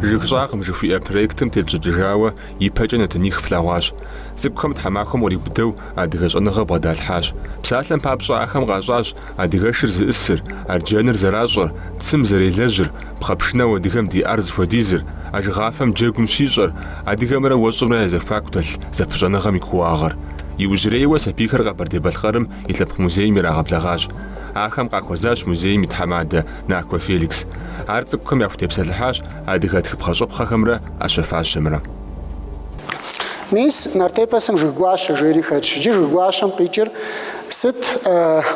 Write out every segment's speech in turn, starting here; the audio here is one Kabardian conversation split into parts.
Жыг щӏагъым жыхуиӏэ проектым тетщӏыкӏыжауэ ипэкӏэ нэтыних флъэгъуащ. Цӏыкӏухэм тхьэмахуэм къриубыдэу адыгэ щӏэныгъэ бгъэдалъхьащ. Псалъэм папщӏэ, ахэм къащӏащ адыгэшыр зыӏысыр, арджэныр зэращӏэр, цым зэрелэжьыр, пхъэпшынэу адыгэм диӏар зыхуэдизыр, ажыгъафэм джэгум щищӏэр, адыгэмрэ уэщӏымрэ я зэхуаку дэлъ зэпыщӏэныгъэм и кууагъыр. Иужьрейуэ сабийхэр Къэбэрдей-Балъкъэрым и Лъэпкъ музейм ирагъэблэгъащ. Ахэм къахуэзащ музейм и тхьэмадэ Накуэ Феликс. Ар цӏыкӏухэм яхутепсэлъыхьащ адыгэ тхыпхъэщӏыпхъэхэмрэ ӏэщэ-фащэмрэ. Мис, Нарт эпосым Жыггуащэ жери хэтщ. Иджы Жыггуащэм къикӏыр сыт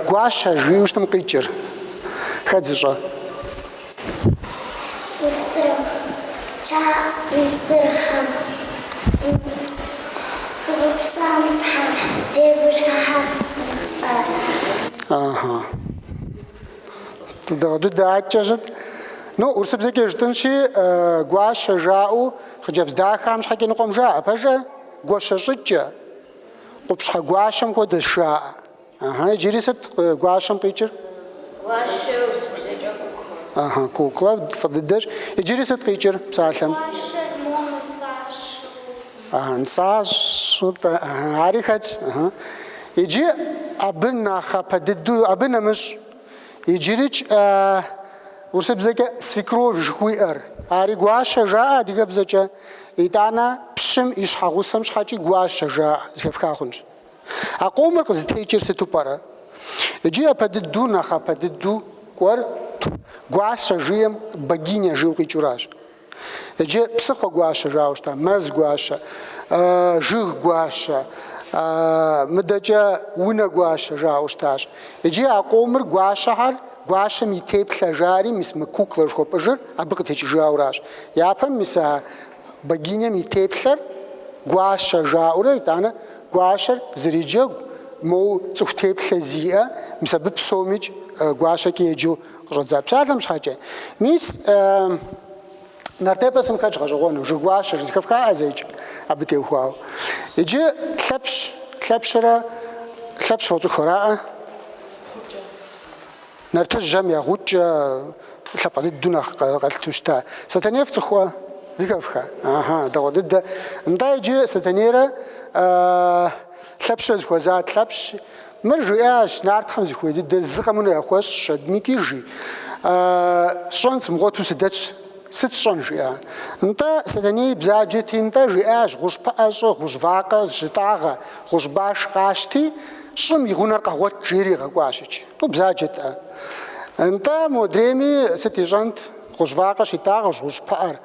гуащэ жиӏэу щытым къикӏыр? Хэт зыщӏэ? Ага. Дэгъуэ дыдэ адэкӏэ щыт. Ну, урысыбзэкӏэ жытӏынщи, гуащэ жаӏэу хъыджэбз дахэм щхьэкӏэ ныкъуэм жаӏэ, пэжэ? Гуащэ щӏыкӏэ, къупщхьэ гуащэм хуэдэщ жаӏэ. Ага, иджыри сыт гуащэм къикӏыр? Гуащэ урысыбзэкӏэ кукла. Ага, кукла, фӏы дыдэщ. Иджыри сыт къикӏыр псалъэм? Гуащэр мо нысащӏэу. Ага, нысащӏэу, ага, ари хэтщ. Ага. Иджы абы нэхъапэ дыдэу, абы нэмыщӏ, иджырикӏ урысыбзэкӏэ свекровь жыхуиӏэр, ари гуащэ жаӏэ адыгэбзэкӏэ, итӏанэ пщым и щхьэгъусэм щхьэкӏи гуащэ жаӏэ, зэхэфха хъунщ. А къомыр къызытекӏыр сыту пӏэрэ? Иджы япэ дыдэу, нэхъапэ дыдэу кӏуэр гуащэ жиӏэм богиня жиӏэу къикӏыуращ. Иджы псыхъуэ гуащэ жаӏэу щыта, мэз гуащэ, жыг гуащэ, мыдэкӏэ унэ гуащэ жаӏэу щытащ. Иджы а къомыр гуащэхэр гуащэм и теплъэ жаӏэри, мис мы кукла жыхуэпӏыжыр абы къытекӏыжауращ. Япэм мис а богиням и теплъэр гуащэ жаӏэурэ, итӏанэ гуащэр зэриджэгу, моуэ цӏыху теплъэ зиӏэ, мис абы псомикӏ гуащэкӏэ еджэу къыщӏэдза. Псалъэм щхьэкӏэ, мис Нарт эпосым хэтщ гъэщӏэгъуэну, Жыггуащэ, зэхэфхаӏэ зэикӏ абы теухуауэ. Иджы Лъэпщ, Лъэпщрэ Лъэпщ фоцӏыху араӏэ? Нартыжьхэм я гъукӏэ лъапӏэ дыдэу нэхъ къалъытэу щыта. Сэтэней фцӏыхуӏэ? Зэхэфха? Аха, дэгъуэ дыдэ. Нтӏэ иджы Сэтэнейрэ Лъэпщрэ зэхуэзат. Лъэпщ мыр жиӏащ, нартхэм зыхуей дыдэр зы къэмынэу яхуэсщӏщ, абымикӏи жи. Сщӏэн сымыгъуэту сыдэтщ. Сыт сщӏэн, жиӏа. Нтӏэ, Сэтэней бзаджэти, нтӏэ, жиӏащ, гъущӏ пыӏэ щӏы, гъущӏ вакъэ зыщытӏагъэ, гъущӏ баш къащти, щӏым и гъунэр къэгъуэт, жери игъэкӏуащ иджы. Ну, бзаджэт-ӏэ. Нтӏэ, модрейми сыт ищӏэнт, гъущӏ вакъэ щитӏагъэщ, гъущӏ пыӏэр,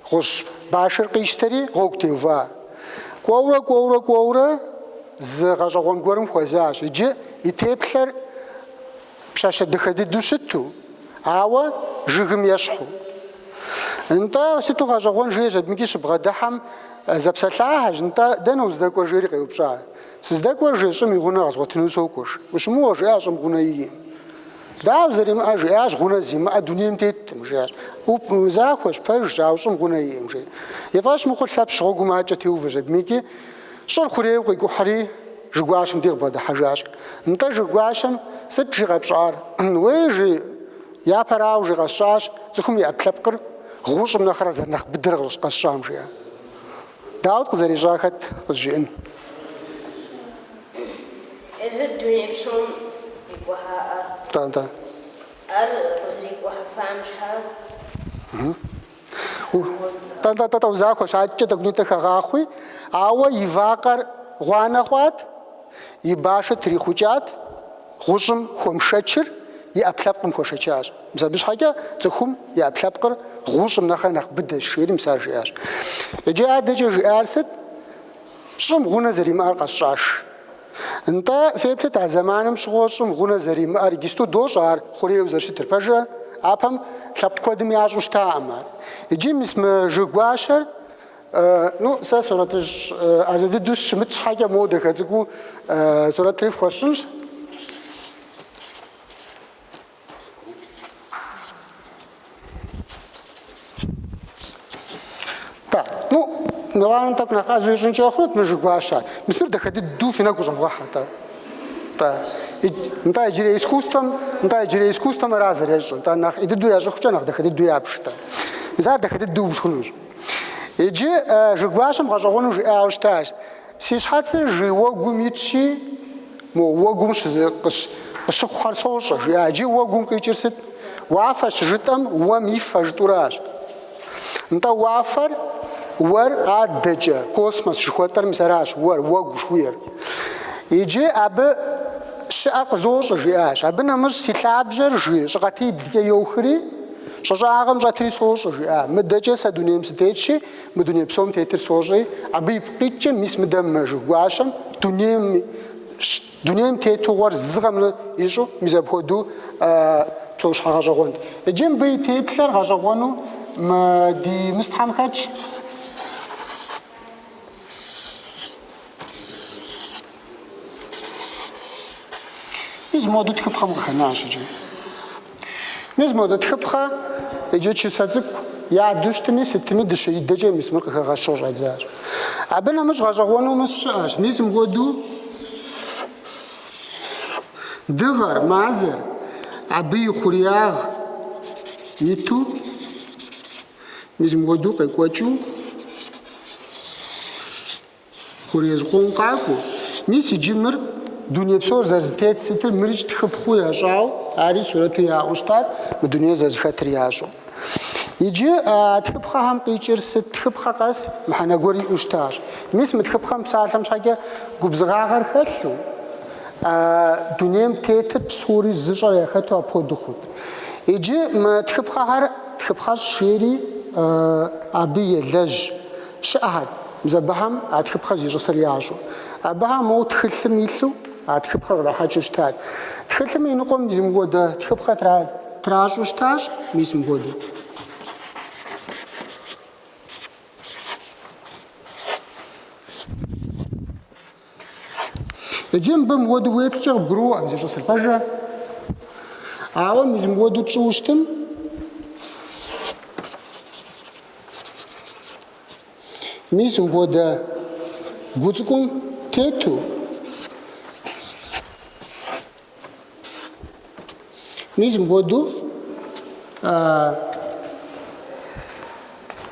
гъущӏ башыр къищтэри гъуэгу теува. Кӏуэурэ, кӏуэурэ, кӏуэурэ зы гъэщӏэгъуэн гуэрым хуэзащ. Иджы и теплъэр пщащэ дахэ дыдэу щыту, ауэ жыгым ещхьу. Нтӏэ, сыту гъэщӏэгъуэн жиӏэщ, абымикӏи щыбгъэдыхьэм зэпсэлъахэщ, нтӏэ, дэнэ уздэкӏуэр жери къеупщӏа. Сыздэкӏуэр жи, щӏым и гъунэ къэзгъуэтыну сокӏуэ жи. Ущымыуэ, жиӏащ, щӏым гъунэ иӏэкъым. Дауэ зэримыӏэр, жиӏащ, гъунэ зимыӏэ дунейм теткъым, жиӏащ. Захуэщ, пэжщ, ауэ щӏым гъунэ иӏэкъым, жери. И фӏэщ мыхъуу Лъэпщ гъуэгум адэкӏэ теувэщ абымикӏи, щӏыр хъурейуэ къикӏухьри, Жыггуащэм дей къыбгъэдыхьэжащ. Нтӏэ, Жыггуащэм сыт жи къэпщӏар? Уей, жи, япэрауэ жи къэсщӏащ, цӏыхум и ӏэпкълъэпкъыр гъущӏым нэхърэ зэрынэхъ быдэр къэсщӏам, жиӏа. Дауэт къызэрищӏар хэт къызжиӏэн? Езыр дуней псом къикӏухьаӏэ. Нтӏэ, нтӏэ. Ар къызэрикӏухьыфам щхьэ. Нтӏэ, нтӏэ, нтӏэ, узахуэщ, адэкӏэ тӏэкӏунитӏэ хэгъахъуи, ауэ и вакъэр гъуанэ хъуат, и башыр трихъукӏат, гъущӏым хуэмшэчыр и ӏэпкълъэпкъым хуэшэчащ. Мис абы щхьэкӏэ цӏыхум и ӏэпкълъэпкъыр гъущӏым нэхърэ нэхъ быдэщ, жери мис ар жиӏащ. Иджы адэкӏэ жиӏар сыт? Щӏым гъунэ зэримыӏэр къэсщӏаш. Нтӏэ, феплъыт а зэманым щыгъуэ щӏым гъунэ зэримыӏэр, иджысту дощӏэ ар хъурейуэ зэрыщытыр, пэжэ? Апэм лъэпкъ куэдым ящӏэу щытаӏым ар. Иджы мис мы Жыггуащэр, ну, сэ сурэтыщӏ ӏэзэ дыдэу сыщымыт щхьэкӏэ моуэ дахэ цӏыкӏуу сурэтри фхуэсщӏынщ. Нтӏэ, ну, Миланэ тӏэкӏу нэхъ ӏэзэу ищӏынкӏэ хъунут мы Жыггуащэр. Мис мыр дахэ дыдэу фи нэгу къыщӏэвгъэхьэ-тӏэ. Нтӏэ, нтӏэ, иджырей искусствэм, нтӏэ, иджырей искусствэм ара зэрещӏыр. Нтӏэ, нэхъ ӏей дыдэу ящӏыхукӏэ нэхъ дахэ дыдэу ябж-тӏэ. Мис ар дахэ дыдэу упщхынущ. Иджы Жыг-Гуащэм гъэщӏэгъуэну жиӏауэ щытащ. Си щхьэцыр жи уэгум итщи, мо уэгум къыщыхъухэр сощӏэ, жиӏа. Иджы уэгум къикӏыр сыт? Уафэ щыжытӏэм уэм и фэ жытӏуращ. Нтӏэ уафэр уэр адэкӏэ, космос жыхуэтӏэр мис аращ, уэр, уэгу жыхуиӏэр. Иджы абы щыӏэр къызощӏэ, жиӏащ. Абы нэмыщӏ си лъабжьэр жи щӏыкъатиблкӏэ йохри, щӏы щӏагъым щӏэтри сощӏэ, жиӏа. Мыдэкӏэ сэ дунейм сытетщи, мы дуней псом тетыр сощӏи, абы ипкъ иткӏэ мис мыдэ мы Жыг-Гуащэм дунейм Дунейм тету хъуар зы къэмынэу ищӏу, мис апхуэдэу псэущхьэ гъэщӏэгъуэнт. Иджы мыбы и теплъэр гъэщӏэгъуэну мы ди мыстхьэм хэтщ. Мис моду тхыпхъэм къыхэнащ иджы. Мис модэ тхыпхъэ иджы чысэ цӏыкӏу яду щытми, сытми дыщэидэкӏэ мис мыр къыхэгъэщу щӏадзащ. Абы нэмыщӏ гъэщӏэгъуэну мыс щыӏэщ. Мис мыпхуэдэу дыгъэр, мазэр, абы и хъуреягъ иту, мис мыпхуэдэу къекӏуэкӏыу, Хъурей зыкъом къакӏуэу. Мис иджы мыр дуней псор зэрызэтет сытыр мырикӏ тхыпхъэу ящӏауэ, ари сурэту яӏэу щытат, мы дунейр зэрызэхэтыр ящӏэу. Иджы а тхыпхъэхэм къикӏыр сыт? Тхыпхъэ къэс мыхьэнэ гуэр иӏэу щытащ. Мис мы тхыпхъэм псалъэм щхьэкӏэ губзыгъагъэр хэлъу, дунейм тетыр псори зыщӏэр яхэту апхуэдэу хъут. Иджы мы тхыпхъэхэр тхыпхъэщӏ жери абы елэжь Щыӏэхэт, мис абыхэм а тхыпхъэр зищӏысыр ящӏэу. Абыхэм моуэ тхылъым илъу а тхыпхъэр кърахьэкӏыу щытат. Тхылъым и ныкъуэм мис мыпхуэдэ тхыпхъэ тращӏэу щытащ, мис мыпхуэдэу. Иджы мыбы мыпхуэдэу уеплъкӏэ къыбгурыӏуэкъым зищӏысыр, пэжрэ? Ауэ мис мыпхуэдэу тщӏыуэ щытым, Мис мыпхуэдэ гу цӏыкӏум тету, мис мыпхуэдэу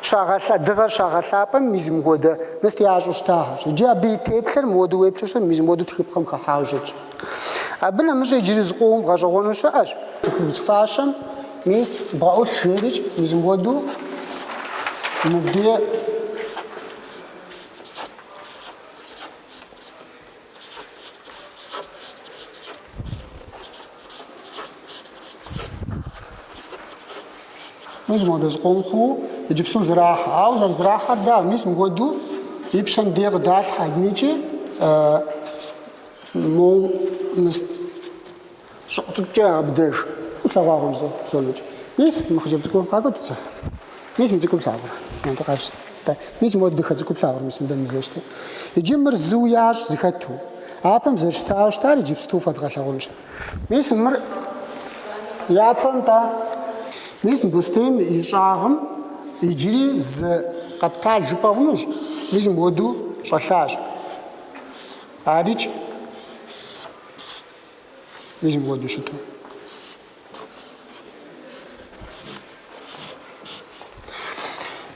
щагъэлъа, дыгъэр щагъэлъапӏэм мис мыпхуэдэ мыст ящӏу щытахэщ. Иджы абы и теплъэр мыуэду уеплъу щытым, мис мыуэду тхыпхъэм хыхьауэ щытщ. Абы нэмыщӏ иджыри зыкъом гъэщӏэгъуэну щыӏэщ. Цӏыхубз фащэм мис бгъэӏулъ жерикӏ, мис мыуэду мыбдеж Мис мыуэдэ зыкъом хъуу иджыпсту зэрахьэ. Ауэ зэрызэрахьэр да, мис мыуэду и пщэм дей къыдалъхьэ абымикӏи моу мыс щӏыӏу цӏыкӏукӏэ ягъэбыдэж. Плъэгъуа хъунщ псомикӏ. Мис мы хъыджэбз цӏыкӏур къакӏуэт зэ. Мис мы цӏыкӏур плъагъурэ? Нтӏэ къапс. Мис мыуэду дахэ цӏыкӏур плъагъурэ мис мыдэ мызэщти. Иджы мыр зыу ящӏ зэхэту. Япэм зэрыщытауэ щытар иджыпсту фэдгъэлъэгъунщ. Мис мыр япэм-тӏэ. Мис мы бостейм и щӏагъым иджыри зы къэптал жыпӏэ хъунущ, мис мыуэду щӏэлъащ. Арикӏ мис мыуэду щыту.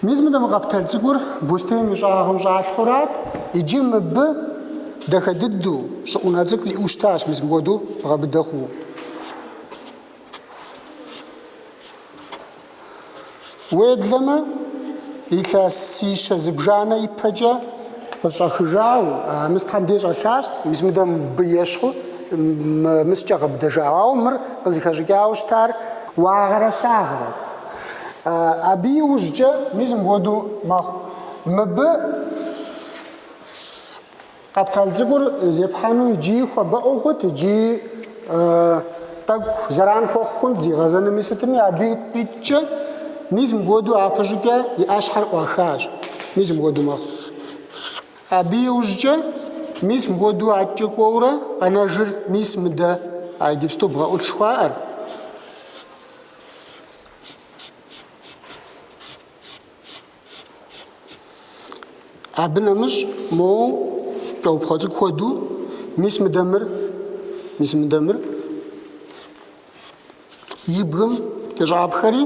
Мис мыдэ мы къэптал цӏыкӏур бостейм и щӏагъым щӏалъхьурат, иджы мыбы дахэ дыдэу щӏыӏунэ цӏыкӏу иӏэу щытащ, мис мыпхуэдэу гъэбыдэ хъууэ. Уеблэмэ, илъэсищэ зыбжанэ ипэкӏэ къыщӏэхыжауэ, а мыстхьэм дей щӏэлъащ, мис мыдэ мыбы ещхьу мыскӏэ гъэбыдэжауэ. Ауэ мыр къызыхэщӏыкӏауэ щытар уагъэрэ щагъэрэт. Абы иужькӏэ мис мыпхуэдэу мэхъу. Мыбы Къэптал цӏыкӏур зепхьэну иджыи хуабэӏуэу хъут, иджыи тӏэкӏу зэран хуэхъу хъунт зигъэзэнуми сытми, абы ипкъ иткӏэ мис мыпхуэдэу япэ щӏыкӏэ и ӏэщхьэр ӏуахащ. Мис мыпхуэдэу мэхъу. Абы иужькӏэ мис мыпхуэдэу аткӏэ кӏуэурэ къэнэжыр мис мыдэ а иджыпсту бгъэӏулъ жыхуаӏэр. Абы нэмыщӏ моуэ кӏэупхъуэ цӏыкӏу хуэдэу мис мыдэ мыр, мис мыдэ мыр и бгым кӏэщӏапхэри.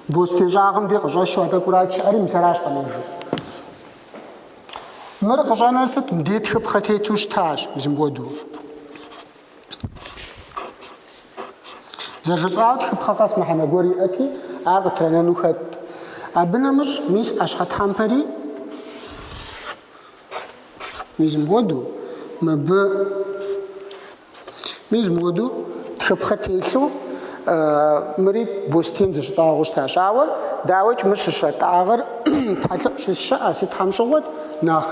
Бостей щӏагъым дей къыщӏэщу а тӏэкӏурат щыӏэри, мис аращ къэнэжыр. Мыр къыщӏэнэр сыт? Мыдей тхыпхъэ тету щытащ, мис мыпхуэдэу. Зэрыжысӏауэ тхыпхъэ къэс мыхьэнэ гуэр иӏэти, ар къытранэну хэтт. Абы нэмыщӏ мис ӏэщхьэтхьэмпэри мис мыпхуэдэу, мыбы мис мыпхуэдэу тхыпхъэ телъу мыри бостейм зыщытӏагъэу щытащ. Ауэ, дауикӏ, мыр щыщатӏагъэр тхьэлъэӏу щыщыӏэ сытхэм щыгъуэт нэхъ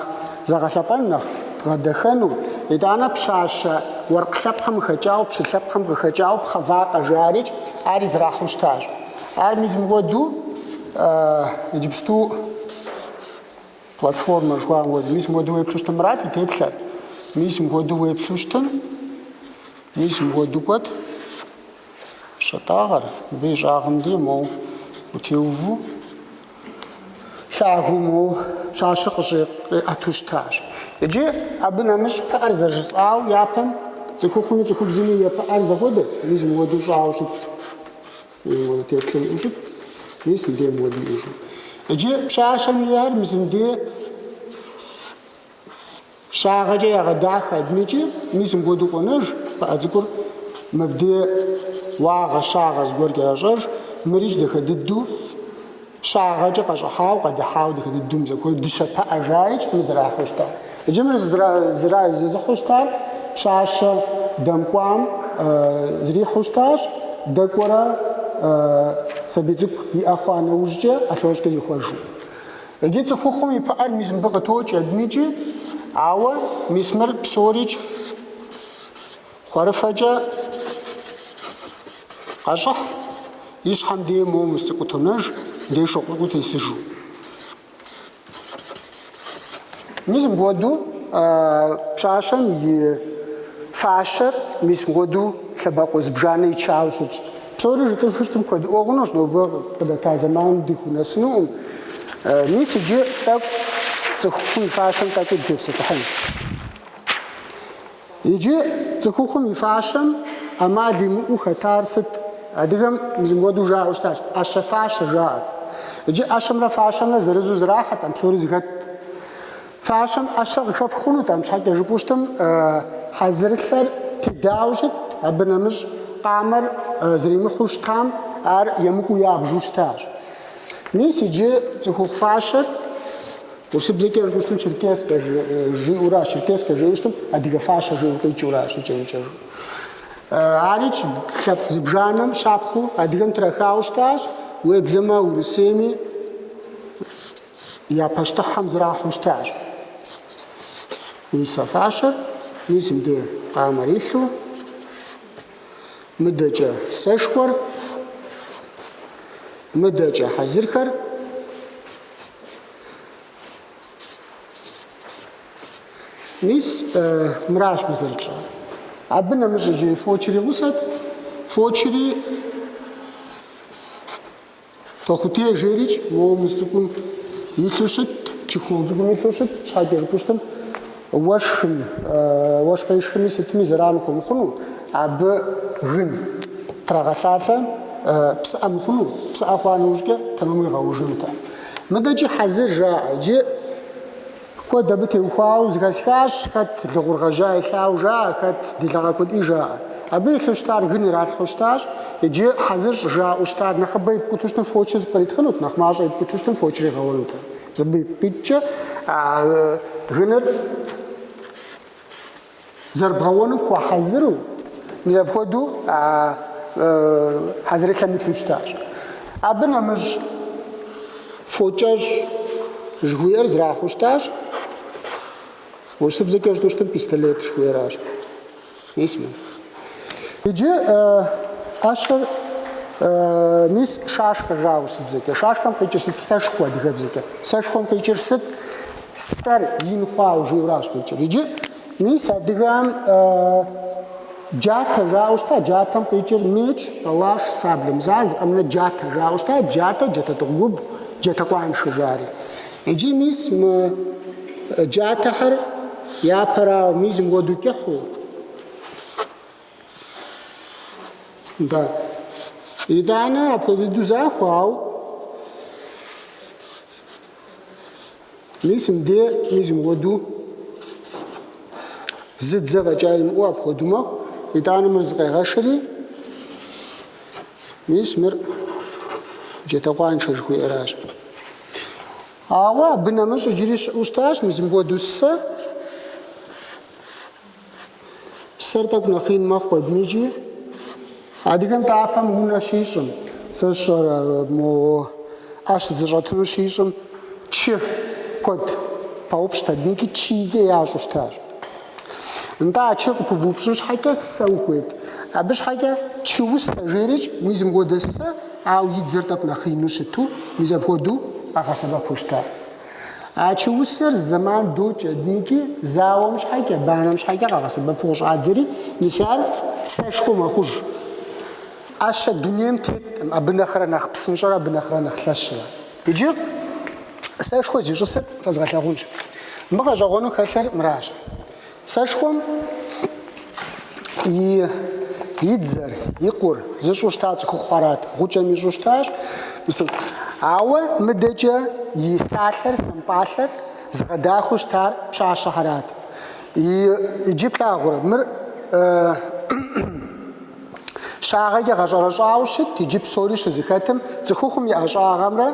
зэгъэлъэпӏэн, нэхъ дгъэдэхэну. Итӏанэ пщащэ уэркъ лъэпкъым къыхэкӏауэ, пщы лъэпкъым къыхэкӏауэ пхъэ вакъэ жарикӏ, ари зэрахьэу щытащ. Ар мис мыпхуэдэу иджыпсту платформэ жыхуаӏэм хуэдэу. Мис мыпхуэдэу уеплъу щытым, мырат и теплъэр. Мис мыпхуэдэу уеплъу щытым, мис мыпхуэдэу кӏуэт. Щатӏагъэр, мыбы и щӏагъым дей моуэ утеуву, лъагэу моуэ пщащэр къыщӏиӏэту щытащ. Иджы абы нэмыщӏ пыӏэр зэрыжысӏауэ япэм цӏыхухъуми цӏыхубзми я пыӏэр зэхуэдэт, мис мыпхуэдэу щӏауэ щытт. Мис мыпхуэдэ теплъэ иӏэу щытт, мис мыдей мыпхуэдэ иӏэжу. Иджы пщащэм иӏэр мис мыдей Щагъэкӏэ ягъэдахэ абымикӏи, мис мыпхуэдэу къонэж, пыӏэ цӏыкӏур мыбдей уагъэ, щагъэ зыгуэр кӏэращӏэж, мырикӏ дахэ дыдэу щагъэкӏэ къэщӏыхьауэ, къэдыхьауэ дахэ дыдэу мис апхуэдэу дыщэ пыӏэ жарикӏ мыр зэрахьэу щыта. Иджы мыр зезыхьэу щытар пщащэ дэмыкӏуам зрихьэу щытащ, дэкӏуэрэ сабий цӏыкӏу иӏэ хъуа нэужькӏэ ӏэлъощӏкӏэ ихъуэжу. Иджы цӏыхухъум и пыӏэр мис мыбы къытокӏ абымикӏи, ауэ мис мыр псорикӏ хъуэрыфэкӏэ къэщӏыхь, и щхьэм дей моуэ мыс цӏыкӏу тонэж, мыдей шокъу цӏыкӏу тесыжу. Мис мыпхуэдэу пщащэм и фащэр мис мыпхуэдэу лъэбакъуэ зыбжанэ ичауэ щытщ. Псори жытӏэжу щытым куэдыӏуэ хъунущ, нобэ къыдэта зэманым дыхунэсынукъым. Мис иджы тӏэкӏу цӏыхухъум и фащэм тӏэкӏуи дытепсэлъыхьын. Иджы цӏыхухъум и фащэм ӏэмал имыӏэу хэтар сыт? Адыгэм мис мыпхуэдэу жаӏэу щытащ, ӏэщэ-фащэ жаӏэрт. Иджы ӏэщэмрэ фащэмрэ зырызу зэрахьэртэкъым, псори зэхэтт. Фащэм ӏэщэ къыхэпх хъунутэкъым, щхьэкӏэ жыпӏэу щытым хьэзырылъэр тедауэ щытт, абы нэмыщӏ къамэр зэримыхьу щытам ар емыкӏуу ябжу щытащ. Мис иджы цӏыхухъу фащэр урысыбзэкӏэ жыпӏэу щытым черкеска жиӏэуращ, черкеска жиӏэу щытым адыгэ фащэ жиӏэу къикӏыуращ икӏэм-икӏэжу. Арикӏ лъэпкъ зыбжанэм щапхъэу адыгэм трахауэ щытащ, уеблэмэ Урысейми Я пащтыхьхэм зэрахьэу щытащ. Мис а фащэр, мис мыбы къамэр илъу, мыдэкӏэ сэшхуэр, мыдэкӏэ хьэзырхэр. Мис мыращ мы зэрытщӏар. Абы нэмыщӏ иджыри фочри гъусэт. Фочри Тохъутей жерикӏ моуэ мыс цӏыкӏум илъу щытт, чехол цӏыкӏум илъу щытт, щхьэкӏэ жыпӏэу щытым уэшхым, уэшх къешхми сытми зэран хуэмыхъуну, абы гын трагъэлъалъэ псыӏэ мыхъуну, псыӏэ хъуа нэужькӏэ тэмэму игъэужынутэкъым. Мыдэкӏи хьэзыр жаӏэ, иджы Куэд абы теухуауэ зэхэсхащ, хэт лыгъур гъэжьа илъауэ жаӏэ, хэт делагъэ куэди жаӏэ. Абы илъу щытар гын иралъхьэу щытащ, иджы хьэзыр щӏыжаӏэу щытар нэхъыбэ ипкӏуту щытым фочыр зэпкъритхъынут, нэхъ мащӏэ ипкӏуту щытым фочыр игъэуэнут. Абы ипкъ иткӏэ а гыныр Зэрыбгъэуэным хуэхьэзыру, мис апхуэдэу а хьэзырылъэм илъу щытащ. Абы нэмыщӏ фокӏэщӏ жыхуиӏэр зэрахьэу щытащ. Урысыбзэкӏэ жытӏэу щытым пистолет жыхуиӏэращ. Мис мы. Иджы ӏэщэр мис шашкэ жаӏэ урысыбзэкӏэ. Шашкэм къикӏыр сыт? Сэшхуэ адыгэбзэкӏэ. Сэшхуэм къикӏыр сыт? Сэр ин хъуауэ жиӏэуращ къикӏыр. Иджы мис адыгэм джатэ жаӏэу щыта, джатэм къикӏыр меч, палаш, сабля. Мис ар зыкъэмынэ джатэ жаӏэу щыта, джатэ, джатэтӏыгъу губгъу, джатэ къуаншэ жари. Иджы мис мы джатэхэр япэрауэ мис мыпхуэдэу кӏыхьу, Да. Итӏанэ апхуэдэ дыдэу захуэ, ауэ. Мис мыде мис мыуэду зы дзэ фӏэкӏа имыӏэу апхуэдэу мэхъу. Итӏанэ мыр зыкъегъэшэри, мис мыр джатэкъуаншэ жыхуиӏэращ. Ауэ абы нэмыщӏ иджыри щыӏэу щытащ мис мыпхуэдэу сэ. Сэр тӏэкӏу нэхъ ин мэхъу абымикӏи. Адыгэм япэм унэ щищӏым, сэ сщӏэрэ мо ӏэщ зыщӏэтыну щищӏым, чы куэд паупщӏт абымикӏи чыкӏэ ящӏу щытащ. Нтӏэ а чыр къыпыбупщӏын щхьэкӏэ сэ ухуейт. Абы щхьэкӏэ чыусэ жерикӏ, мис мыпхуэдэ сэ, ауэ и дзэр тӏэкӏу нэхъ ину щыту, мис апхуэдэу къагъэсэбэпу щыта. А чыусэр зэман докӏ абымикӏи зауэм щхьэкӏэ, банэм щхьэкӏэ къагъэсэбэпу къыщӏадзэри, мис ар сэшхуэ мэхъуж. ӏэщэ дунейм теткъым, абы нэхърэ нэхъ псынщӏэрэ абы нэхърэ нэхъ лъэщрэ. Иджы сэшхуэ зищӏысыр фэзгъэлъагъунщ. Мыбы гъэщӏэгъуэну хэлъыр мыращ. Сэшхуэм и и дзэр, и къур зыщӏу щыта цӏыхухъухэрат, гъукӏэм ищӏу щытащ. Ауэ мыдэкӏэ и салъэр, сэмпӏалъэр зыгъэдахэу щытар пщащэхэрат. И иджы плъагъурэ, мыр Щагъэкӏэ гъэщӏэрэщӏауэ щыт, иджы псори щызэхэтым цӏыхухъум и ӏэщӏагъэмрэ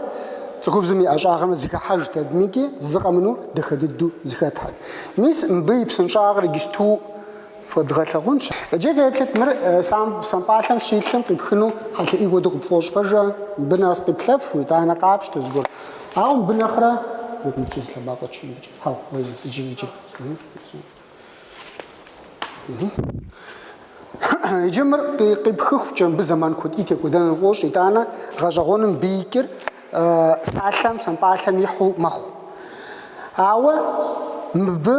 цӏыхубзым и ӏэщӏагъэмрэ зэхыхьэжт абымикӏи зы къэмынэу дахэ дыдэу зэхэтхьэт. Мис мыбы и псынщӏагъыр иджысту фэдгъэлъэгъунщ. Иджы феплъыт, мыр сэмпӏалъэм щилъым къипхыну хьэлъэӏей хуэдэу къыпфӏощӏ пэжа, мыбы нэс къиплъэфу, итӏанэ къапщтэ зыгуэр. Ауэ мыбы нэхърэ, мыбыкӏэ зы лъэбакъуэ чы, мыбыкӏэ, хьэуэ, иджы, иджы. Иджы мыр къипхыхукӏэ мыбы зэман куэд текӏуэдэну фӏощӏ, итӏанэ гъэщӏэгъуэным мыбы икӏыр салъэм, сэмпӏалъэм ихьу мэхъу. Ауэ мыбы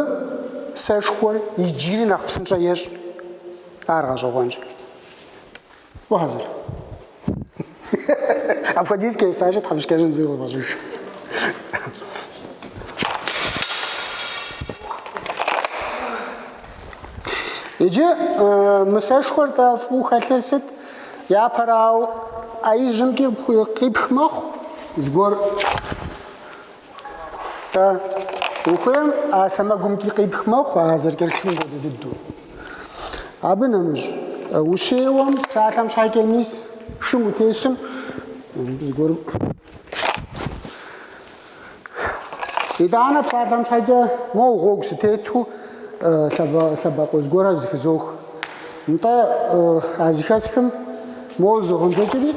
сэшхуэр иджыри нэхъ псынщӏэ ещӏ. Ар гъэщӏэгъуэнщ. Ухьэзыр? Апхуэдизкӏэ есащи, тхьэмыщкӏэжьым зыри къыфӏэщӏыж. Иджы мы сэшхуэр-тӏэ фӏыуэ хэлъыр сыт? Япэрауэ, ӏэ ижьымкӏи къипх мэхъу, зыгуэр Тӏэ, ухуейм а сэмэгумкӏи къипх мэхъу, а зэрыкӏэрылъым хуэдэ дыдэу. Абы нэмыщӏ, ущеуэм, псалъэм щхьэкӏэ мис, шым утесым, зыгуэрым. Итӏанэ псалъэм щхьэкӏэ моуэ гъуэгу сытету лъэбакъуэ зыгуэрхэр зэхызох. Нтӏэ, а зэхэсхым моуэ зызогъэндзэкӏри,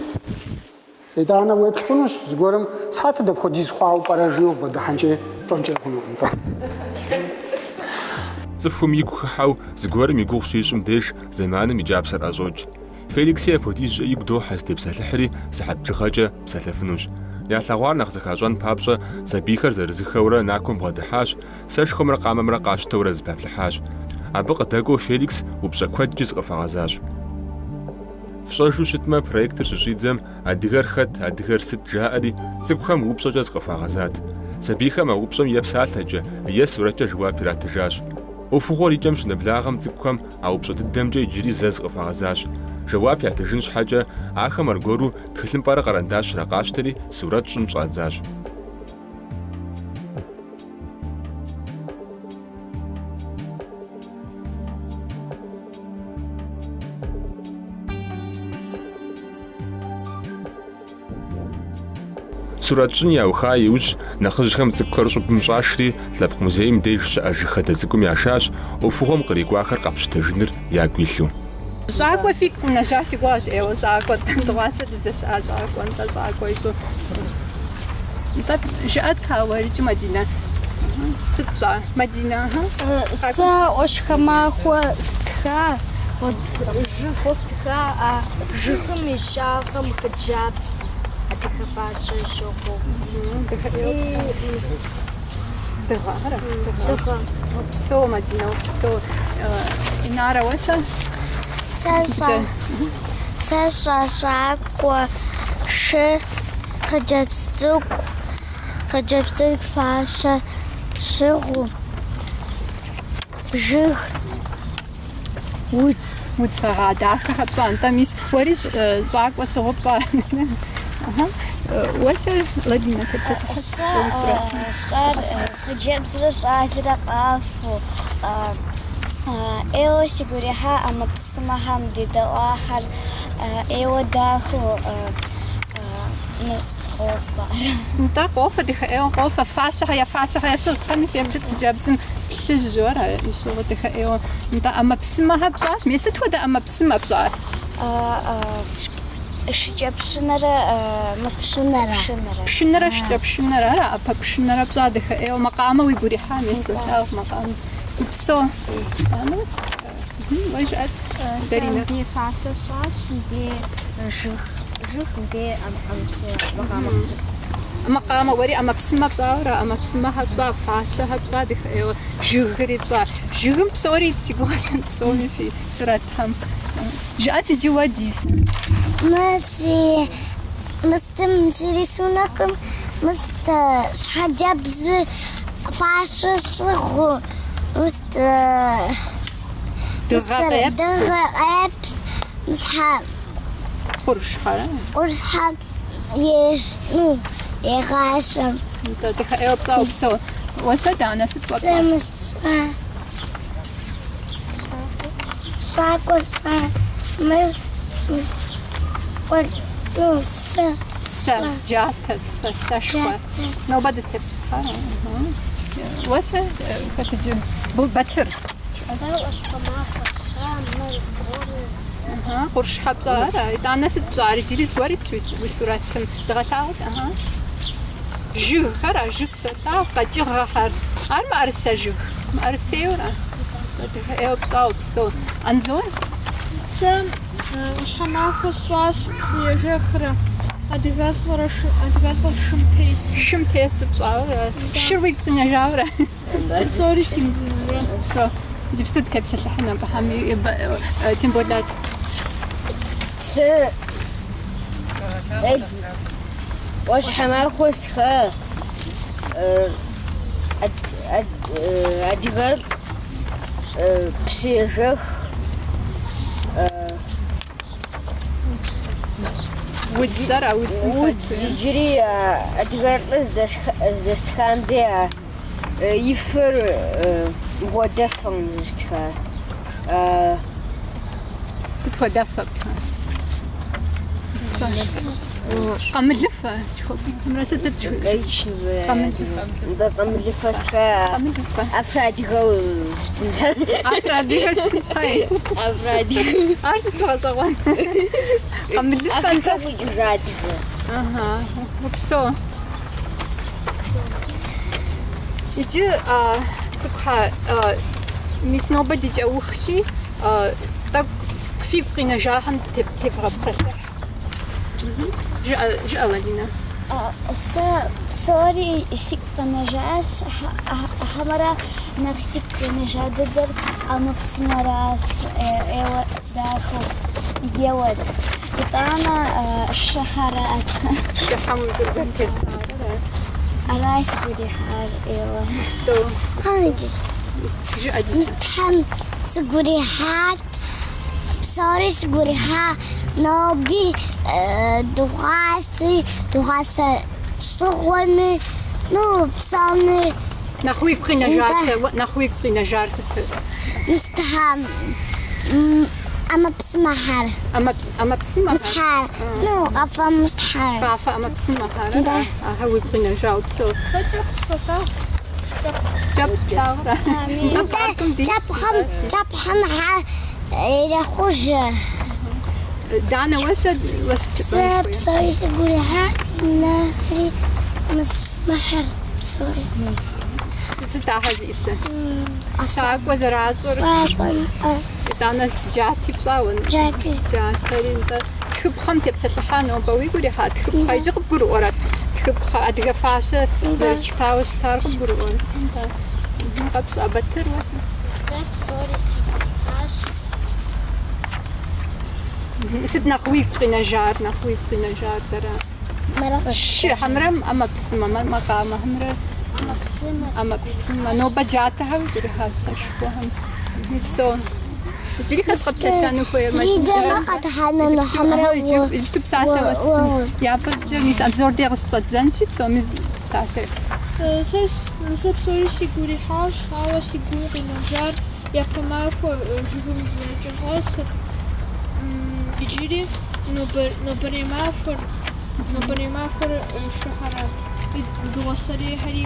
Итӏанэ уеплъ хъунущ зыгуэрым, сыхьэтыр дапхуэдиз хъуауэ пӏэрэ жиӏэу бгъэдыхьэнкӏи пщӏэнкӏэ хъунукъым нтӏэ. Цӏыхум игу хыхьэу зыгуэрым и гугъу щищӏым деж зэманым и кӏапсэр ӏэщӏокӏ. Феликси апхуэдизкӏэ игу дохьэ зытепсэлъыхьри сыхьэт бжыгъэкӏэ псэлъэфынущ. Ялъэгъуар нэхъ зэхащӏэн папщӏэ сабийхэр зырызыххэурэ Накуэм бгъэдыхьащ, сэшхуэмрэ къамэмрэ къащтэурэ зэпаплъыхьащ. Абы къыдэкӏуэу Феликс упщӏэ куэдкӏи зыкъыхуагъэзащ. Фщӏэжу щытмэ, проектыр щыщӏидзэм адыгэр хэт, адыгэр сыт жаӏэри, цӏыкӏухэм упщӏэкӏэ зыкъыхуагъэзат. Сабийхэм а упщӏэм е псалъэкӏэ, е сурэткӏэ жэуап иратыжащ. ӏуэхугъуэр и кӏэм щынэблагъэм цӏыкӏухэм а упщӏэ дыдэмкӏэ иджыри зэ зыкъыхуагъэзащ. Жэуап ятыжын щхьэкӏэ, ахэм аргуэру тхылъымпӏэрэ къэрэндащрэ къащтэри сурэт щӏын щӏадзащ. Сурэт щӏын яуха иужь, нэхъыжьхэм цӏыкӏухэр щӏыбым щӏашри, Лъэпкъ музейм деж щыӏэ жыг хадэ цӏыкӏум яшащ, ӏуэхугъуэм кърикӏуахэр къапщытэжыныр ягу илъу. Щӏакӏуэ фигу къинэжа си гугъэщ ӏейуэ щӏакӏуэ. Дыгъуасэ дыздэщыӏа щӏакӏуэ, нтӏэ щӏакӏуэ ищӏу. Нтӏэ, жыӏэт ауэ икӏи Мадинэ. Сыт пщӏа, Мадинэ? Сэ ӏуащхьэмахуэ стха, жыг стха, а жыгым и щӏагъым хъыджэбз адыгэ фащэ щыгъыу. Дыгъэ, ара? Дыгъэ. Упсэу, Мадинэ, упсэу. Инарэ, уэ-щэ? Сэ сэ сщӏа щӏакӏуэ, шы, хъыджэбз цӏыкӏу, хъыджэбз цӏыкӏу фащэ щыгъыу, жыг. Удз. Удз гъэгъа дахэхэр пщӏа, нтӏэ, мис, уэри щӏакӏуэ щыгъыу пщӏа. Уэ-щэ, Ладинэ, тепсэлъыхьыт Сэ уэ уи сурэтым. сщӏар хъыджэбзрэ щӏалэрэ къафэу, ӏейуэ сигу ирихьа ӏэмэпсымэхэм дедэӏуахэр ӏейуэ дахэу мыст къофэр. Нтӏэ, къофэ, дахэ ӏейуэ къофэ, фащэхэр, я фащэхэр ящыгът, фэми феплъыт хъыджэбзым плъыжьу ара ищыгъыр дахэ ӏейуэ. Нтӏэ, ӏэмэпсымэхэр пщӏащ. Мес сыт хуэдэ ӏэмэпсымэ пщӏар? Шыкӏэпшынэрэ пшынэрэ. Пшынэрэ шыкӏэпшынэрэ, ара ӏэпэ пшынэрэ пщӏа дахэ ӏейуэ макъамэ уигу ирихьа, мес солъагъу макъамэ. Упсэу. Итӏанэ, уэ жыӏэт, Даринэ. Мыбдей фащэ сщӏащ, мыбдей жыг, жыг, мыбдей ӏэмэпсымэ, макъамэ къызэт. Макъамэ, уэри ӏэмэпсымэ пщӏауэ ара? ӏэмэпсымэхэр пщӏа, фащэхэр пщӏа дахэ ӏейуэ, жыгри пщӏа. Жыгым псори ит си гугъэщ, псоми фи сурэтхэм. Жыӏэт иджы уэ, Дисэ. Мы си мыстым си рисунокым мыст хъыджэбзы фащэ щыгъыу, мыст Дыгъэ къепсу. Дыгъэ къепс, мысхьэ. Къуршхьэрэ? Къуршхьэм еш, ну, егъащӏэм. Нтӏэ, дахэ ӏейуэ пщӏа упсэу. Уэ-щэ, Данэ, сыт уэ Сэ пщӏар? мы сщӏа. Щӏакӏуэ сщӏа. Мыр мыс къуэр, ну, сэ Сэ, сщӏа. джатэ, сэ, сэшхуэ. Джатэ. Нобэ дызытепсэлъыхьар. Уэ-щэ, хэт иджы? Батыр. Сэ ӏуащхьэмахуэ сщӏа, мыр гъурыр. Къуршхьэ пщӏар, итӏанэ сыт пщӏар? Иджыри зыгуэр итщ уи сурэтым. Дыгъэлъагъут, аха. Жыгхэр, а жыг солъагъу, къэкӏыгъэхэр. Ар мыӏэрысэ жыг, мыӏэрысейуэра? Дахэ ӏейуэ пщӏа упсэу. Анзор? Сэ ӏуащхьэмахуэ сщӏащ псыежэхрэ адыгэлӏрэ адыгэлӏыр шым тесу. Шым тесу пщӏауэ, шыр уигу къинэжауэра? Псори сигу къинэжа. Упсэу. Иджыпсту дытепсэлъыхьын абыхэм Темболэт. Сэ ӏуащхьэмахуэ стха адыгэлӏ псыежэх Удз ара удзым удз хэт? иджыри адыгэлӏыр здэстхам де а и фэр мыхуэдэфэкъым зыстхар. Сыт хуэдэфэ птхар? Къамылыфэ жыхуэпӏэмрэ сыт сыт жыхуэпӏэр? Коричневый. Къамылыфэ. Нтӏэ къамылыфэ стха. Къамылыфэ. Афроадыгэу щытын. Афроадыгэ щытын щхьэ. Афроадыгэ. Ар сыт гъэщӏэгъуэн? Къамылыфэ. Африкэм къикӏыжа адыгэ. Ага, упсэу. Иджы цӏыкӏухэ, мис нобэ ди кӏэухщи, тӏэкӏу фигу къинэжахэм тевгъэпсэлъыхь. Жыӏэ, жыӏэ, Ладинэ. Сэ псори сигу къинэжащ, хьэмэрэ нэхъ сигу къинэжа дыдэр ӏэмэпсымэращ, ӏейуэ дахэу еуэт. Итӏанэ шыхьэрат. Шыхьэм узэрытесар ара? Ара сигу ирихьар ӏейуэ. Упсэу. Жыӏэ, Дисэ. Тхьэм сигу ирихьат, псори сигу ирихьа, ноби дыгъуаси, дыгъуасэ щыгъуэми, ну, псоми. Нэхъ уигу къинэжар, нэхъ уигу къинэжар сыт? Мыстхьэм ӏэмэпсымэхэр. ӏэмэпсымэхэр? Мыстхьэр. Ну, къафэ мыстхьэр. Къафэ ӏэмэпсымэхэр, ара? Ахэр уигу къинэжа упсэу. Сэ кӏэпхъ солъагъу. Кӏэпхъ плъагъурэ? Нтӏэ, кӏэпхъым, кӏэпхъым хьэ ирехъужь. Данэ, уэ-щэ, уэ сыт Сэ жыпӏэн хуейр? псори сигу ирихьат, нэхъри мыс мыхьэр псори. Сыт ахэр зиӏысыр? Щакӏуэ зэращӏыр. Щакӏуэ, нтӏэ. Итӏанэ джати пщӏауэ. Джати. Джатэри, нтӏэ. Тхыпхъэм тепсэлъыхьа нобэ уигу ирихьа тхыпхъэ? Иджы къыбгурыӏуэрэт тхыпхъэ, адыгэ фащэ зэрыщытауэ щытар къыбгурыӏуэрэт? Нтӏэ. Къэпщӏа Батыр уэ сыт? Сэ псори сигу ирихьащ. Сыт нэхъ уигу къинэжар, нэхъ уигу къинэжар дэра? Шы хьэмрэ ӏэмэпсымэ, макъамэхэмрэ ӏэмэпсымэ. ӏэмэпсымэ. Нобэ джатэхэр уигу ирихьа сэшхуэхэм. Упсэу. Иджыри хэт къэпсэлъэну хуейр? Лидэмэ къэтхьэнэну хьэмэрэ Иджы иджыпсту псалъэ уэттын. Япэ щӏыкӏэ мис Анзор дей къыщыщӏэддзэнщи, псоми псалъэ. Сэ сэ псори сигу ирихьащ, ауэ си гум къинэжар япэ махуэ жыгым дызэрыкӏэщӏэсыр, иджыри нобэрей махуэр, нобэрей махуэр шыхьэрэ дыгъуасэрейхэри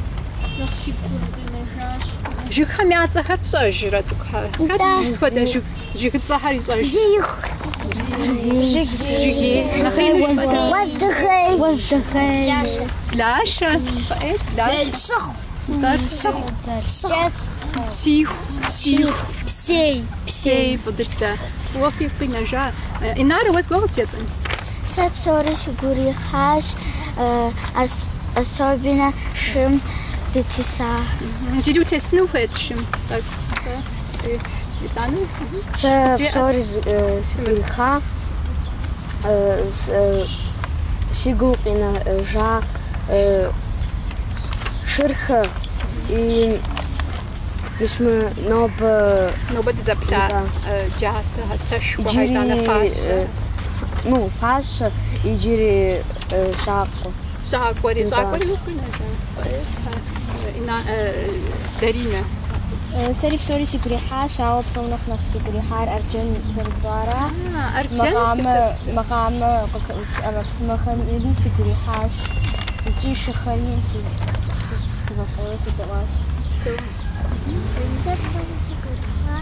нэхъ сигу къинэжащ. Жыгхэм я цӏэхэр фщӏэжрэ, цӏыкӏухэр? Хэт сыт хуэдэ жыг, жыгыцӏэхэр ищӏэж? Бзииху. Жыгей. Нэхъ ину жыпӏэ. Уэздыгъей. Уэздыгъей. Блашэ. Фӏыӏейщ, блашэ. Щыхъу. Щыхъу. Щиху. Щиху. Псей. Псей фӏы дыдэ. Уэ фигу къинэжа. Инарэ, уэ зыгуэр къыджепӏэн? Сэ псори сигу ирихьащ, особенно шым дытеса. Иджыри утесыну ухуейт шым? Тӏэкӏу. Итӏанэ? Сэ псори сигу ирихьа, си гум къинэжа шырхэр и мис мы нобэ Нобэ дызэплъа джатэ, сэшхуэ, итӏанэ фащэ. Ну, фащэ, иджыри щӏакӏуэ. Щӏакӏуэри, щӏакӏуэри уигу къинэжа? Даринэ. Сэри псори сигу ирихьащ, ауэ псом нэхъ нэхъ сигу ирихьар арджэн зэрытщӏара. Арджэн? Макъамэ, макъамэ къызыӏукӏ ӏэмэпсымэхэри сигу ирихьащ. Икӏи шыхэри сыфӏэфӏурэ седэӏуащ. Псэу. Сэ псори сигу ирихьа.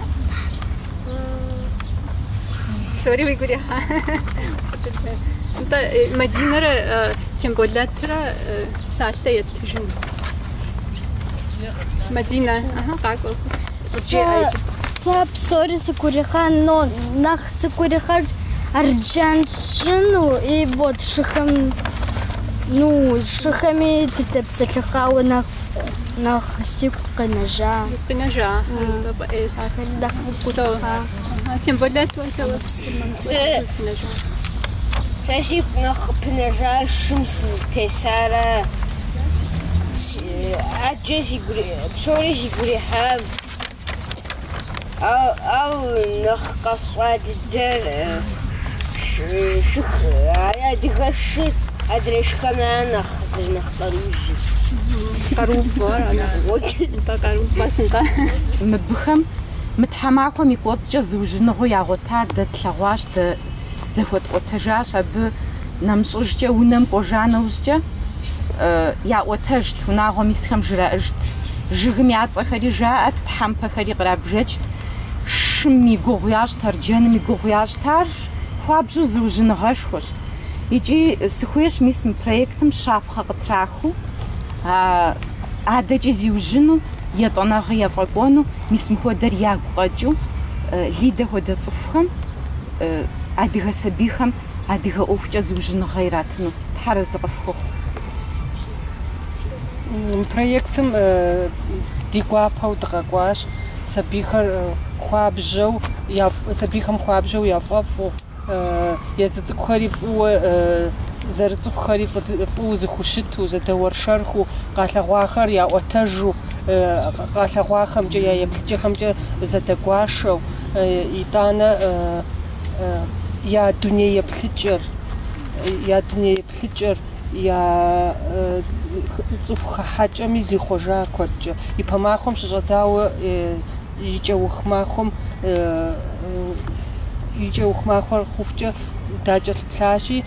Псори уигу ирихьа? Нтӏэ, Мадинэрэ Темболэтрэ псалъэ еттыжын. Мадинэ, аха, къакӏуэ. Къыджеӏэ иджы. Сэ псори сигу ирихьа, но нэхъ сигу ирихьар арджэн тщӏыну и вот шыхэм, ну, шыхэми дытепсэлъыхьауэ нэхъ нэхъ сигу къинэжа. Къинэжа, нтӏэ, фӏыӏейщ. Ахэр нэхъ сигу Псэу. ирихьа. Темболэт, уэ сэ сигу къинэжа. Сэ сигу нэхъ къыпынэжар шым сызытесара. ӏэджэ сигу псори сигу ирихьа. Ауэ нэхъ къэсщӏа дыдэр шых, адыгэ шы адрей шыхэм я нэхъ зэрынэхъ къаруужьыр. Къарууфӏэр, нтӏэ, къарууфӏэщ, нтӏэ. Мыбыхэм мы тхьэмахуэм и кӏуэцӏкӏэ зыужьыныгъэу ягъуэтар дэ тлъэгъуащ, дэ зэхуэтӏуэтэжащ. Абы нэмыщӏыжкӏэ унэм кӏуэжа нэужькӏэ яӏуэтэжт, унагъуэм исхэм жраӏэжт. Жыгым я цӏэхэри жаӏэт, тхьэмпэхэри кърабжэкӏт, шым и гугъу ящӏт, арджэным и гугъу ящӏт. Ар хуабжьу зыужьыныгъэшхуэщ. Икӏи сыхуейщ мис мы проектым щапхъэ къытрахыу, адэкӏи зиужьыну, етӏанэгъи ефӏэкӏуэну, мис мыхуэдэр ягу къэкӏыу, Лидэ хуэдэ цӏыхухэм, адыгэ сабийхэм адыгэ ӏуэхукӏэ зыужьыныгъэ иратыну. Тхьэр арэзы къыфхухъу. Мы проектым ди гуапэу дыкъэкӏуащ. Сабийхэр хуабжьэу, сабийхэм хуабжьэу яфӏэфӏу, езы цӏыкӏухэри фӏыуэ зэрыцӏыхухэри фӏыуэ зэхущыту, зэдэуэршэрхыу, къалъэгъуахэр яӏуэтэжу, къалъэгъуахэмкӏэ, я еплъыкӏэхэмкӏэ зэдэгуашэу, итӏанэ я дуней еплъыкӏэр, я дуней еплъыкӏэр, я цӏыху хыхьэкӏэми зихъуэжа куэдкӏэ. Ипэ махуэм щыщӏэдзауэ и кӏэух махуэм и кӏэух махуэр хъухукӏэ дакӏэлъыплъащи,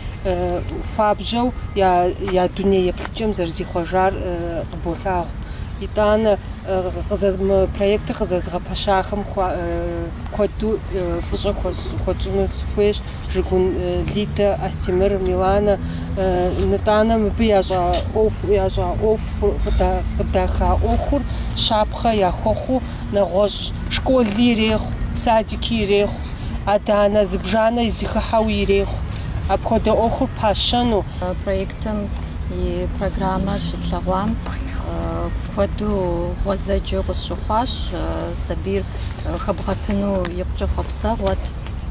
хуабжьэу я я дуней еплъыкӏэм зэрызихъуэжар къыболъагъу. Итӏанэ мы проектыр къызэзыгъэпэщахэм куэду фӏыщӏэ хуэтщӏыну сыхуейщ. Жыгун Лидэ, Астемыр, Миланэ, нытӏанэ мыбы ящӏа ӏуэху, ящӏа ӏуэху, къыдаха ӏуэхур щапхъэ яхуэхъуу нэгъуэщӏ школи ирехъу, садики ирехъу, адэ-анэ зыбжанэ зыхыхьэуи ирехъу. Апхуэдэ ӏуэхур пащэну. Проектым и программэр щытлъэгъуам куэду гъуэзэджэу къысщыхъуащ, сабийр хэбгъэтыну икъукӏэ хъуэпсэгъуэт.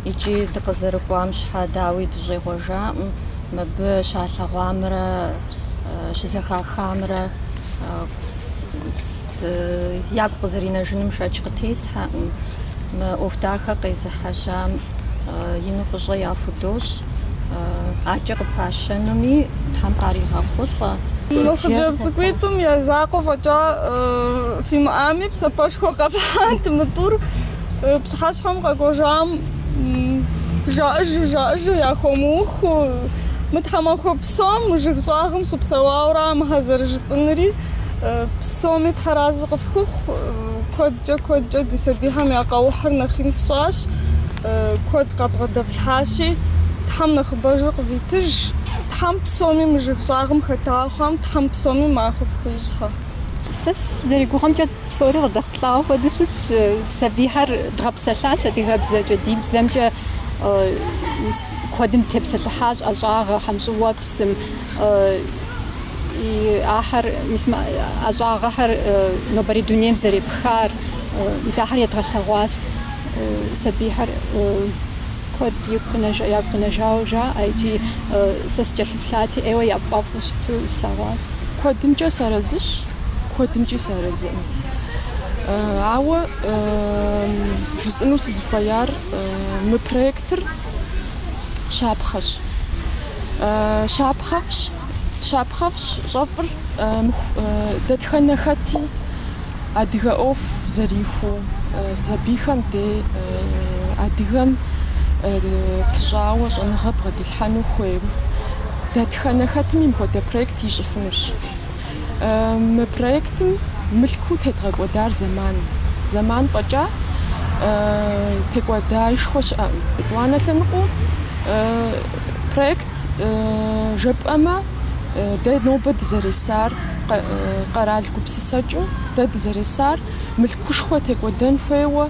Икӏи дыкъызэрыкӏуам щхьэ дауи дыщӏегъуэжаӏым, мыбы щалъэгъуамрэ щызэхахамрэ ягу къызэринэжыным шэч къытесхьэкъым. Мы ӏуэху дахэ къезыхьэжьам ину фӏыщӏэ яхудощӏ. Адэкӏэ къыпащэнуми Тхьэм къаригъэхъулӏэ. Мы хъыджэбз цӏыкӏуитӏым я закъуэ фӏэкӏа фимыӏами, псапэшхуэ къэфхьат мы тӏур. Пщыхьэщхьэм къэкӏуэжам жаӏэжу, жаӏэжу яхуэмыухыу, мы тхьэмахуэ псом мы жыг щӏагъым щыпсэуауэра мыхэр зэрыжыпӏэнури, псоми тхьэразэ къыфхухъу. Куэдкӏэ, куэдкӏэ ди сабийхэм я къэухьыр нэхъ ин фщӏащ, куэд къабгъэдэфлъхьащи, Тхьэм нэхъыбэжу къывитыж. Тхьэм псоми мы жыг щӏагъым хэта хъуам, Тхьэм псоми махуэ фхуищӏхэ. Сэ сызэригугъэмкӏэ псори къыдэхъулӏауэ хуэдэу щытщ. Сабийхэр дгъэпсэлъащ адыгэбзэкӏэ, ди бзэмкӏэ куэдым тепсэлъыхьащ ӏэщӏагъэхэм, щӏыуэпсым. Ахэр, мис мы ӏэщӏагъэхэр нобэрей дунейм зэрепхар, мис ахэр едгъэлъэгъуащ. Сабийхэр куэд игу къинэжа, ягу къинэжауэ жаӏэ икӏи сэ сыкӏэлъыплъати, ӏейуэ яфӏэфӏу щыту слъэгъуащ. Куэдымкӏэ сарэзыщ, куэдымкӏи сарэзыӏым. Ауэ жысӏэну сызыхуеяр мы проектыр щапхъэщ. Щапхъэфӏщ, щапхъэфӏщ щӏэфӏыр дэтхэнэ хэти адыгэ ӏуэху зэрихуэу, сабийхэм дей адыгэм пыщӏауэ щӏэныгъэ бгъэдилъхьэну хуейм, дэтхэнэ хэтми мыпхуэдэ проект ищӏыфынущ. Мы проектым мылъкуу тедгъэкӏуэдар зэман. Зэман фӏэкӏа текӏуэдаишхуэ щыӏэкъым. Етӏуанэ лъэныкъуэу проект жэпӏэмэ, дэ нобэ дызэресар къэрал гупсысэкӏэу дэ дызэресар мылъкушхуэ текӏуэдэн хуейуэ,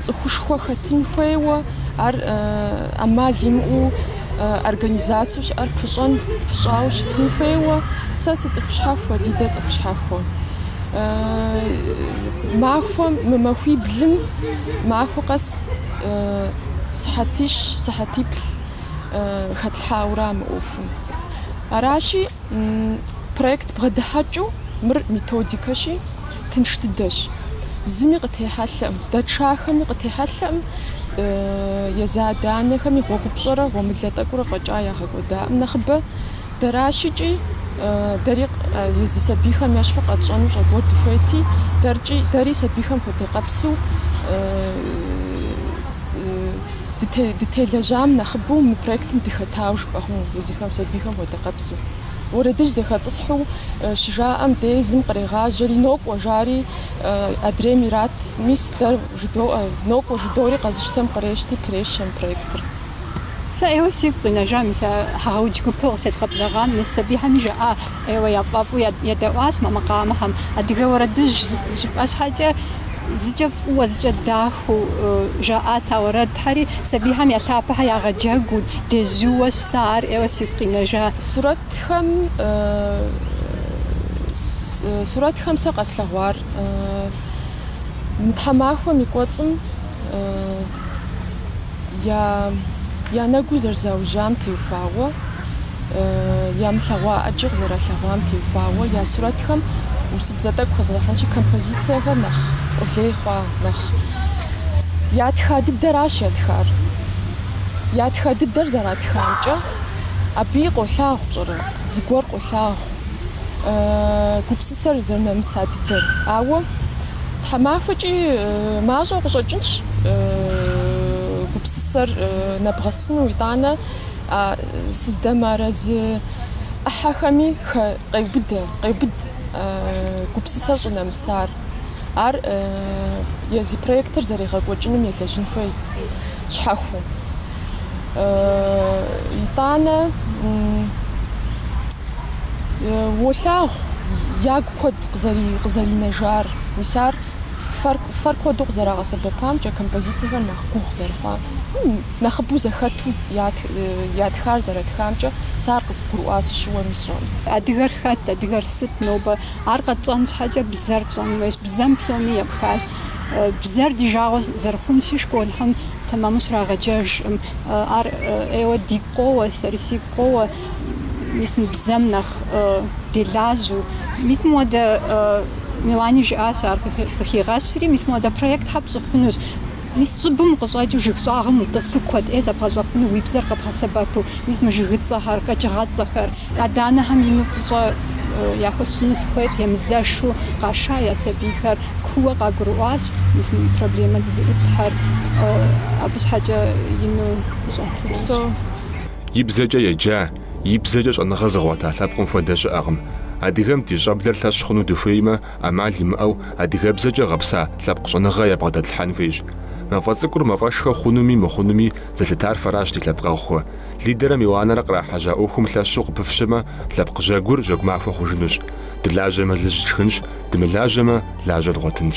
цӏыхушхуэ хэтын хуейуэ, ар ӏэмал имыӏэу организацэу щыӏэр пыщӏэн, пыщӏауэ щытын хуейуэ. Сэ сыцӏыху щхьэхуэ, Лидэ цӏыху щхьэхуэ. Махуэм, мы махуиблым махуэ къэс сыхьэтищ, сыхьэтиплӏ хэтлъхьауэра мы ӏуэхум. Аращи, проект бгъэдыхьэкӏыу мыр методикэщи, тынш дыдэщ. Зыми къытехьэлъэӏым, здэтшахэми къытехьэлъэӏым, езы адэ-анэхэми гъуэгупщӏэрэ гъуэмылэ тӏэкӏурэ фӏэкӏа ягъэкӏуэдаӏым нэхъыбэ. Дэращикӏи, дэри езы сабийхэм ещхьу къэтщӏэну щӏэ гуэр дыхуейти, дэркӏи, дэри сабийхэм хуэдэ къэпсу дытелэжьам нэхъыбэу мы проектым дыхэтауэ жыпӏэ хъуну, езыхэм сабийхэм хуэдэ къэпсу. Уэрэдыжь зэхэтӏысхьу щыжаӏэм дей зым кърегъажьэри нокӏуэ жари адрейм ират, мис дэ жыдоӏэ, нокӏуэ жыдори къэзыщтэм кърещти прещэ мы проектыр. Сэ ӏейуэ сигу къинэжа, мис а Хьэгъэудж гупыр къыщедгъэблэгъам, мис сабийхэми жаӏа, ӏейуэ яфӏэфӏу едэӏуащ мы макъамэхэм. Адыгэ уэрэдыжь жыпӏэ щхьэкӏэ зыкӏэ фӏыуэ, зыкӏэ дахэу жаӏат а уэрэдхэри, сабийхэм я лъапэхэр ягъэджэгуу, дежьууэ сэ ар ӏейуэ сигу къинэжа. Сурэтхэм сурэтхэм сэ къэслъэгъуар мы тхьэмахуэм и кӏуэцӏым Я, я нэгу зэрызаужьам теухуауэ, ямылъэгъуа ӏэджи къызэралъэгъуам теухуауэ, я сурэтхэм урысыбзэ тӏэкӏу хэзгъэхьэнщи, композициехэр нэхъ къулей хъуа, нэхъ ятха дыдэращ ятхар. Ятха дыдэр зэратхамкӏэ, абыи къолъагъу пщӏэрэ, зыгуэр къолъагъу, гупсысэр зэрынэмыса дыдэр. Ауэ Тхьэмахуэкӏи мащӏэу къыщӏэкӏынщ гупсысэр нэбгъэсыну, итӏанэ а сыздэмыарэзы ӏыхьэхэми къеубыдэ, къеубыд гупсысэр щӏынэмысар. Ар езы проектыр зэрегъэкӏуэкӏыным елэжьын хуей щхьэхуэу. Итӏанэ уолъагъу ягу куэд къызэринэжар. Мис ар фэр, фэр куэду къызэрагъэсэбэпамкӏэ, композицэхэр нэхъ гугъу зэрыхъуам, нэхъыбэу зэхэту ятхар зэратхамкӏэ сэ ар къызгурыӏуа сыщыуэми сщӏэкъым. Адыгэр хэт, адыгэр сыт нобэ? Ар къэтщӏэн щхьэкӏэ бзэр тщӏэн хуейщ. Бзэм псоми епхащ. Бзэр ди жагъуэ зэрыхъунщи, школхэм тэмэму щрагъэджэжкъым. Ар ӏейуэ дигу къоуэ, сэри сигу къоуэ. Мис мы бзэм нэхъ делажьэу. Мис мыуэдэ Милани жиӏащ ар къыхигъэщри, мис мыуэдэ проектхэр пщӏыфынущ. Мис щӏыбым укъыщӏэкӏыу жыг щӏагъым утӏысу куэд ӏей зэбгъэщӏэфыну уи бзэр къэбгъэсэбэпу, мис мы жыгыцӏэхэр, къэкӏыгъэцӏэхэр. Адэ-анэхэм ину фӏыщӏэ яхуэсщӏыну сыхуейт, емызэшу къаша я сабийхэр кууэ къагурыӏуащ, мис мы проблемэ дызыӏутхэр, абы щхьэкӏэ ину фӏыщӏэ хузощӏ. И бзэкӏэ еджа, и бзэкӏэ щӏэныгъэ зыгъуэта лъэпкъым хуэдэ щыӏэкъым. Адыгэм ди щӏэблэр лъэщ хъуну дыхуеймэ, ӏэмал имыӏэу адыгэбзэкӏэ гъэпса лъэпкъ щӏэныгъэ ябгъэдэтлъхьэн хуейщ. Мафӏэ цӏыкӏур мафӏэшхуэ хъунуми мыхъунуми зэлъытар фэращ ди лъэпкъэгъухэ. Лидэрэ Миланэрэ кърахьэжьа ӏуэхум лъэщу къыпыфщэмэ, лъэпкъ жьэгур жьэгу махуэ хъужынущ. Дылажьэмэ лыжь тшхынщ, дымылажьэмэ, лажьэ дгъуэтынщ.